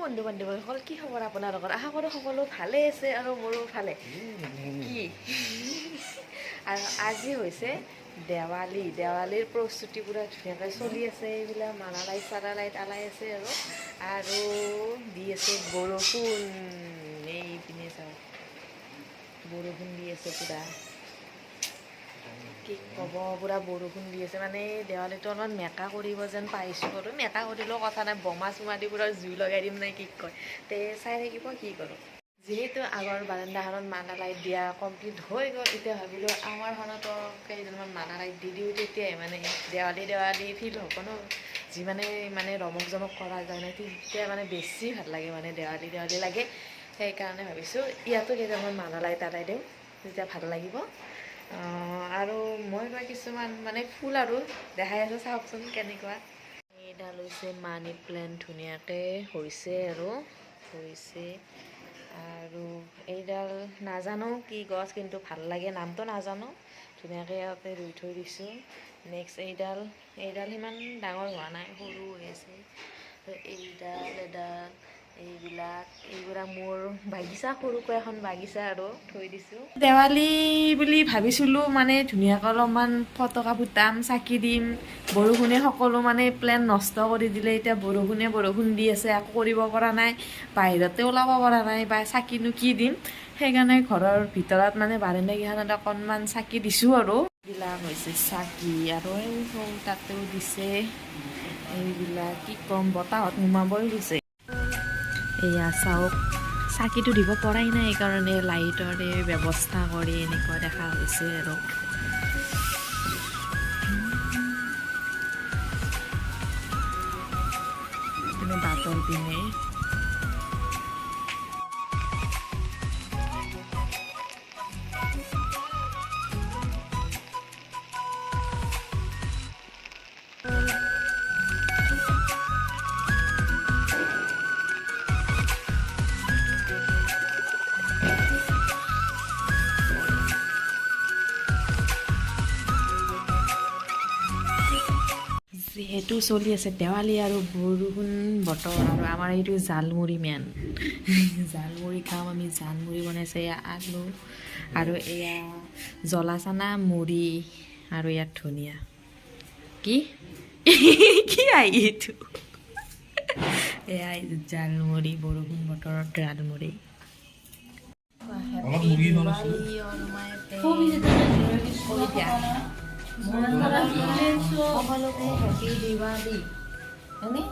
বন্ধু বান্ধৱীসকল, কি খবৰ আপোনালোকৰ? আশা কৰোঁ সকলো ভালেই আছে আৰু মোৰো ভালে। কি আৰু আজি হৈছে দেৱালী। দেৱালীৰ প্ৰস্তুতি পূৰা ধুনীয়াকৈ চলি আছে। এইবিলাক মালা লাইট চালা লাইট আলাই আছে আৰু আৰু দি আছে বৰষুণ। এইপিনে চাওক, বৰষুণ দি আছে পূৰা। কি ক'ব, পূৰা বৰষুণ দি আছে। মানে দেৱালীটো অলপমান মেকা কৰিব যেন পাইছোঁ আৰু মেকা কৰিলেও কথা নাই, বোমা চোমা দি পূৰা জুই লগাই দিম নাই কি কয়, তে চাই থাকিব কি কৰোঁ। যিহেতু আগৰ বাৰান্দাখনত মালা লাইট দিয়া কমপ্লিট হৈ গ'ল, এতিয়া ভাবিলোঁ আমাৰখনতো কেইজনমান মালা লাইট দি দিওঁ, তেতিয়াই মানে দেৱালী দেৱালী ফিল হ'ব ন। যিমানে মানে ৰমক জমক কৰা যায় ন, তেতিয়া মানে বেছি ভাল লাগে, মানে দেৱালী দেৱালী লাগে। সেইকাৰণে ভাবিছোঁ ইয়াতো কেইজনমান মালা লাইট আলাই দিওঁ, তেতিয়া ভাল লাগিব। আৰু মই বা কিছুমান মানে ফুল আৰু দেখাই আছোঁ, চাওকচোন কেনেকুৱা। এইডাল হৈছে মানি প্লেণ্ট, ধুনীয়াকৈ হৈছে আৰু হৈছে। আৰু এইডাল নাজানো কি গছ, কিন্তু ভাল লাগে, নামটো নাজানো। ধুনীয়াকৈ ইয়াতে ৰুই থৈ দিছোঁ। নেক্সট এইডাল, এইডাল সিমান ডাঙৰ হোৱা নাই, সৰু হৈ আছে। এইডাল এডাল, এইবিলাক এইবিলাক মোৰ বাগিচা, সৰুকৈ এখন বাগিচা আৰু থৈ দিছোঁ। দেৱালী বুলি ভাবিছিলোঁ মানে ধুনীয়াকৈ অলপমান ফটকা ফুটাম, চাকি দিম। বৰষুণে সকলো মানে প্লেন নষ্ট কৰি দিলে। এতিয়া বৰষুণে বৰষুণ দি আছে, একো কৰিব পৰা নাই, বাহিৰতে ওলাব পৰা নাই, বা চাকিনো কি দিম। সেইকাৰণে ঘৰৰ ভিতৰত মানে বাৰান্দাকেইখনত অকণমান চাকি দিছোঁ। আৰু এইবিলাক হৈছে চাকি, আৰু এই তাতেও দিছে। এইবিলাক কি ক'ম, বতাহত নুমাবই গৈছে। এয়া চাওক, চাকিটো দিব পৰাই নাই, সেইকাৰণে লাইটৰে ব্যৱস্থা কৰি এনেকুৱা দেখা হৈছে। আৰু বাটৰ পিনে যিহেতু চলি আছে দেৱালী আৰু বৰষুণ বতৰ, আৰু আমাৰ এইটো জালমুড়ি মেন, জালমুড়ি খাম আমি। জালমুড়ি বনাইছে, এয়া আলু আৰু এয়া জলা চানা মুড়ি আৰু ইয়াত ধনিয়া। কি কি আহি এইটো, এয়া জালমুড়ি, বৰষুণ বতৰত জালমুড়ি। সকলোকে হেপী দিৱালী। এনে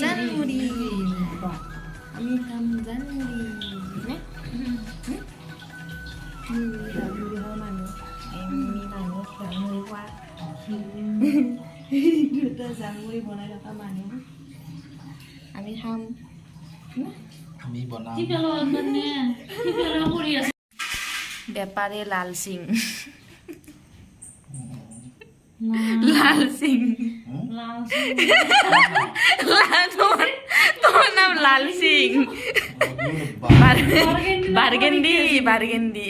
জালমুড়ি আমি খাম, জালমুড়ি নে জালমুড়ি খোৱা মানুহ, আমি মানুহ জালমুড়ি খোৱা, দুটা জালমুড়ি বনাই থকা মানুহ আমি খাম। আমি বনাম। বেপাৰী লাল সিং, লাল সিং, তোমার নাম লাল সিং। Burgundy, burgundy.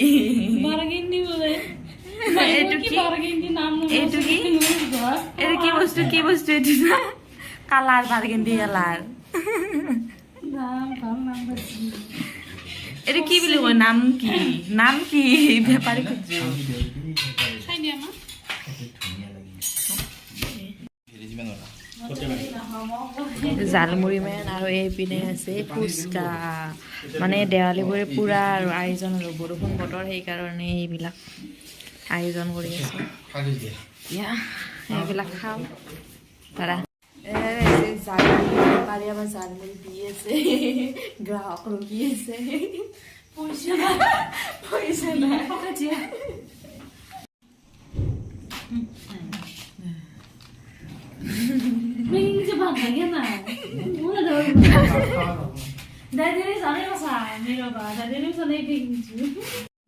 এইটো কি, এইটো কি, এইটো কি বস্তু, কি বস্তু এইটো? না কালাৰ, বাৰ্গেন্ডি কালাৰ। এইটো কি বুলি কয়, নাম কি, নাম কি? বেপাৰী খুজিছো। জালমুড়ি মেন। আৰু এইপিনে আছে ফুচকা। মানে দেৱালীবোৰে পূৰা আৰু আয়োজন, আৰু বৰষুণ বতৰ, সেইকাৰণে এইবিলাক আয়োজন কৰি আছে। ইয়া এইবিলাক খাওঁ ধৰা। জালমুড়ি বেপাৰী আমাৰ জালমুড়ি দি আছে, গ্ৰাহক ৰখি আছে, পইচা নাই, পইচা নাই।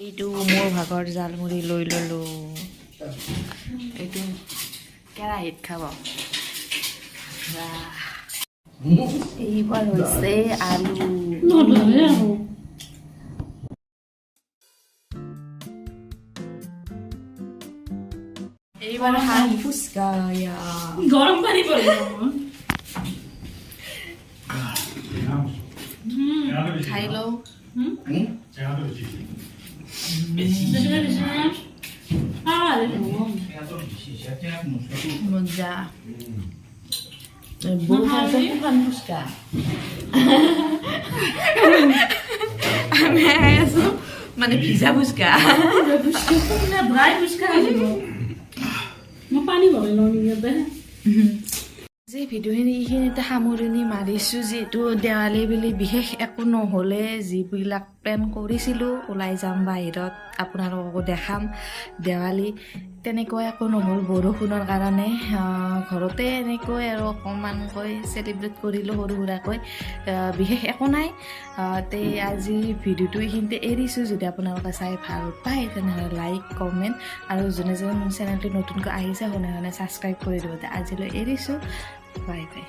এইটো মোৰ ভাগৰ জালমুড়ি লৈ ললো। এইটো কেৰাহীত খাব। এইবাৰ হৈছে আলু। এইবাৰ খাম ফুচকা। ইয়া। গৰম পানী পৰিব। খাই লওঁ। বেছি। বেছি। মজা। শুকান ফুচকা আমি খাই আছো, মানে ভিজা ফুচকা। ড্ৰাই ফুচকা খাইছিলো মই। পানী ভৰাই লওঁ নেকি ইয়াতে? আজি ভিডিঅ'খিনি এইখিনিতে সামৰণি মাৰিছোঁ। যিহেতু দেৱালী বুলি বিশেষ একো নহ'লে, যিবিলাক প্লেন কৰিছিলোঁ ওলাই যাম বাহিৰত, আপোনালোককো দেখাম দেৱালী, তেনেকুৱা একো নহ'ল বৰষুণৰ কাৰণে। ঘৰতে এনেকৈ আৰু অকণমানকৈ চেলিব্ৰেট কৰিলোঁ সৰু সুৰাকৈ, বিশেষ একো নাই। তে আজি ভিডিঅ'টো এইখিনিতে এৰিছোঁ। যদি আপোনালোকে চাই ভাল পায়, তেনেহ'লে লাইক, কমেণ্ট আৰু যোনে যোনে মোৰ চেনেলটো নতুনকৈ আহিছে, সোনে সোনে ছাবস্ক্ৰাইব কৰি দিব। তে আজিলৈ এৰিছোঁ, বাই বাই।